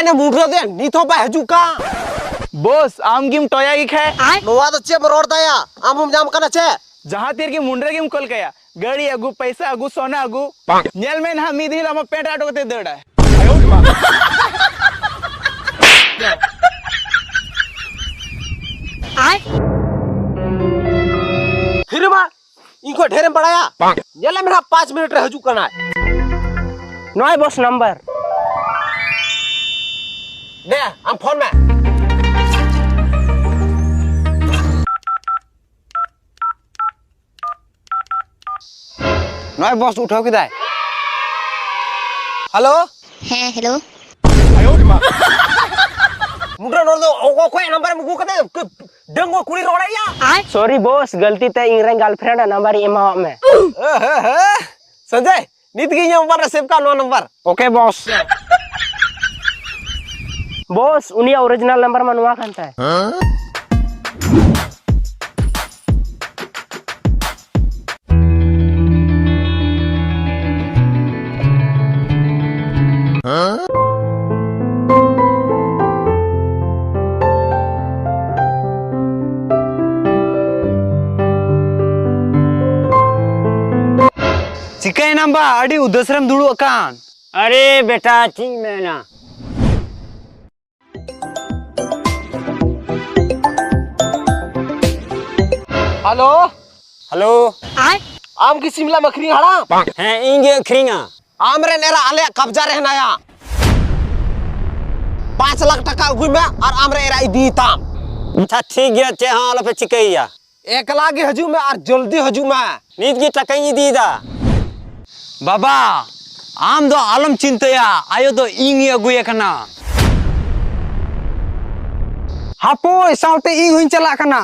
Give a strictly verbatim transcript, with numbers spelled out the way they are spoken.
ᱮ ᱢᱩᱰᱨᱟᱹ ᱫᱮ, ᱱᱤᱛ ᱦᱚᱸ ᱵᱟᱭ ᱦᱤᱡᱩᱜ ᱠᱟᱱ᱾ ᱵᱚᱥ, ᱟᱢ ᱜᱮᱢ ᱴᱚᱭᱟ ᱜᱮ ᱠᱷᱟᱭ᱾ ᱱᱚᱣᱟ ᱫᱚ ᱪᱮᱫ ᱮᱢ ᱨᱚᱲ ᱫᱟᱭᱟ? ᱟᱢ ᱦᱚᱸᱢ ᱧᱟᱢ ᱠᱟᱱᱟ ᱪᱮ? ᱡᱟᱦᱟᱸ ᱛᱤ ᱨᱮᱜᱮ ᱢᱩᱰᱨᱟᱹ ᱜᱮᱢ ᱠᱚᱞ ᱠᱟᱭᱟ, ᱜᱟᱹᱲᱤ ᱟᱹᱜᱩ, ᱯᱚᱭᱥᱟ ᱟᱹᱜᱩ, ᱥᱚᱱᱟ ᱟᱹᱜᱩ᱾ ᱧᱮᱞ ᱢᱮ ᱱᱟᱦᱟᱜ, ᱢᱤᱫ ᱫᱤᱱ ᱦᱤᱞᱳᱜ ᱟᱢᱟᱜ ᱯᱮᱱᱴ ᱟᱴᱚ ᱠᱟᱛᱮ ᱫᱟᱹᱲᱟᱭ᱾ ᱦᱤᱨᱤ ᱢᱟ, ᱤᱧ ᱠᱷᱚᱱ ᱰᱷᱮᱨᱮᱢ ᱵᱟᱲᱟᱭᱟ? ᱧᱮᱞᱮ ᱢᱮ ᱱᱟᱦᱟᱜ, ᱯᱟᱸᱪ ᱢᱤᱱᱤᱴ ᱨᱮ ᱦᱤᱡᱩᱜ ᱠᱟᱱᱟᱭ᱾ ᱱᱚᱜᱼᱚᱭ ᱵᱚᱥ ᱱᱟᱢᱵᱟᱨ᱾ ᱫᱮ, ᱟᱢ ᱯᱷᱳᱱ ᱢᱮ᱾ ᱱᱚᱜᱼᱚᱭ ᱵᱚᱥ ᱩᱴᱷᱟᱹᱣ ᱠᱮᱫᱟᱭ᱾ ᱦᱮᱞᱳ᱾ ᱦᱮᱸ, ᱦᱮᱞᱳ᱾ ᱢᱩᱰᱨᱟᱹ, ᱱᱚᱣᱟ ᱫᱚ ᱚᱠᱚᱭᱟᱜ ᱱᱟᱢᱵᱟᱨᱮᱢ ᱟᱹᱜᱩ ᱠᱟᱛᱮ ᱰᱟᱺᱜᱩᱣᱟᱹ ᱠᱩᱲᱤ ᱨᱚᱲᱮᱭᱟ? ᱥᱚᱨᱤ ᱵᱚᱥ, ᱜᱟᱹᱞᱛᱤ ᱛᱮ ᱤᱧ ᱨᱮᱱ ᱜᱟᱨᱞᱯᱷᱨᱮᱱᱰ ᱟᱜ ᱱᱟᱢᱵᱟᱨ ᱤᱧ ᱮᱢᱟᱣᱟᱫ ᱢᱮ᱾ ᱮ, ᱦᱮ, ᱦᱮ᱾ ᱥᱚᱧᱡᱚᱭ, ᱱᱤᱛ ᱜᱮ ᱤᱧᱟᱹᱜ ᱢᱳᱵᱟᱭᱤᱞ ᱨᱮ ᱥᱮᱵᱷ ᱠᱟᱜ ᱱᱚᱣᱟ ᱱᱟᱢᱵᱟᱨ᱾ ᱳᱠᱮ ᱵᱚᱥ᱾ ᱵᱚᱥ, ᱩᱱᱤᱭᱟᱜ ᱚᱨᱤᱡᱤᱱᱟᱞ ᱱᱟᱢᱵᱟᱨ ᱢᱟ ᱱᱚᱣᱟ ᱠᱟᱱ ᱛᱟᱭ᱾ ᱪᱤᱠᱟᱹᱭᱮᱱᱟᱢ ᱵᱟ? ᱟᱹᱰᱤ ᱩᱫᱟᱹᱥ ᱨᱮᱢ ᱫᱩᱲᱩᱵ ᱟᱠᱟᱱ᱾ ᱟᱨᱮ ᱵᱮᱴᱟ, ᱪᱮᱫ ᱤᱧ ᱢᱮᱱᱟ? ᱦᱮᱞᱳ᱾ ᱦᱮᱞᱳ᱾ ᱟᱢ ᱠᱤ ᱥᱤᱢᱞᱟᱢ ᱟᱹᱠᱷᱨᱤᱧ ᱦᱟᱲᱟᱢ? ᱦᱮᱸ, ᱤᱧ ᱜᱮ ᱟᱹᱠᱷᱨᱤᱧᱟ᱾ ᱟᱢ ᱨᱮᱱ ᱮᱨᱟ ᱟᱞᱮᱭᱟᱜ ᱠᱟᱵᱽᱡᱟ ᱨᱮ ᱦᱮᱱᱟᱭᱟ᱾ ᱯᱟᱸᱪ ᱞᱟᱠᱷ ᱴᱟᱠᱟ ᱟᱹᱜᱩᱭ ᱢᱮ ᱟᱨ ᱟᱢ ᱨᱮᱱ ᱮᱨᱟ ᱤᱫᱤᱭᱮ ᱛᱟᱢ᱾ ᱟᱪᱪᱷᱟ, ᱴᱷᱤᱠ ᱜᱮᱭᱟ, ᱪᱮᱫ ᱦᱚᱸ ᱟᱞᱚᱯᱮ ᱪᱤᱠᱟᱹᱭᱮᱭᱟ᱾ ᱮᱠᱞᱟ ᱜᱮ ᱦᱤᱡᱩᱜ ᱢᱮ ᱟᱨ ᱡᱚᱞᱫᱤ ᱦᱤᱡᱩᱜ ᱢᱮ᱾ ᱱᱤᱛ ᱜᱮ ᱴᱟᱠᱟᱧ ᱤᱫᱤᱭᱮᱫᱟ᱾ ᱵᱟᱵᱟ, ᱟᱢ ᱫᱚ ᱟᱞᱚᱢ ᱪᱤᱱᱛᱟᱹᱭᱟ, ᱟᱭᱳ ᱫᱚ ᱤᱧ ᱜᱮ ᱟᱹᱜᱩᱭᱮ ᱠᱟᱱᱟ᱾ ᱦᱟᱯᱳᱭ, ᱥᱟᱶᱛᱮ ᱤᱧ ᱦᱚᱸᱧ ᱪᱟᱞᱟᱜ ᱠᱟᱱᱟ᱾